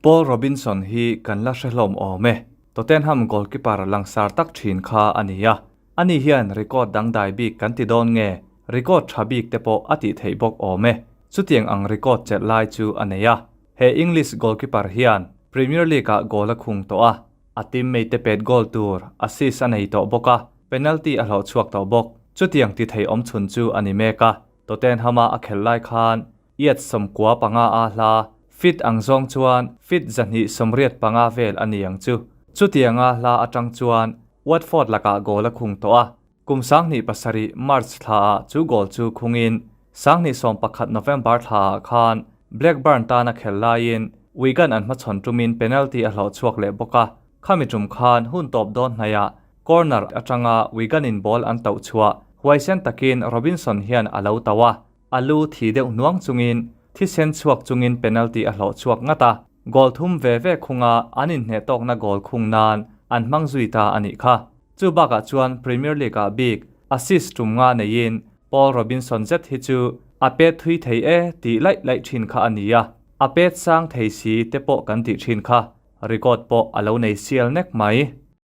Paul Robinson hi kan la hre hlawm awm e. Tottenham goalkeeper langsar tak thin kha a ni a. Ani hian record dangdai bik kan ti dawn nge, record tha bik te pawh a tih theih bawk awm e. Chutiang ang record chelh lai chu a nei a. He English goalkeeper hian Premier League-ah goal a khung tawh a, a teammate te pet goal tur assist a nei tawh bawk a, penalty a hlawh chhuak tawh bawk. Chutiang ti thei awm chhun chu a ni mek a. Tottenham-a a khelh lai khan Iat 95 a hla fit ang zawng chuan fit 285 vel a ni ang chu. Chutianga hla atang chuan Watford lakah goal a khung tawh a, kum 2007 March thlaah chu goal chu khungin 2011 November thlaah khan Blackburn tan a khel laiin Wigan an hmachhawn tumin penalty a hlawh chhuak leh bawk a, khami tum khan hun tawp dawn hnaiah corner atanga Wigan-in ball an tauh chhuah huaisen takin Robinson hian a lo tauh a. A lu thi deuh hnuang chungin thisen chhuak chungin penalty a hlawh chhuak ngat a, goal thum ve ve khunga an inhneh tawkna goal khung nan an hmang zui ta a nih kha. Chu bakah chuan Premier League-ah bik assist tum nga neiin Paul Robinson zet hi chu a pet thui thei e tih laih laih thin kha a ni a, a pet sang thei si te pawh kan tih thin kha record pawh a lo nei sial nek mai.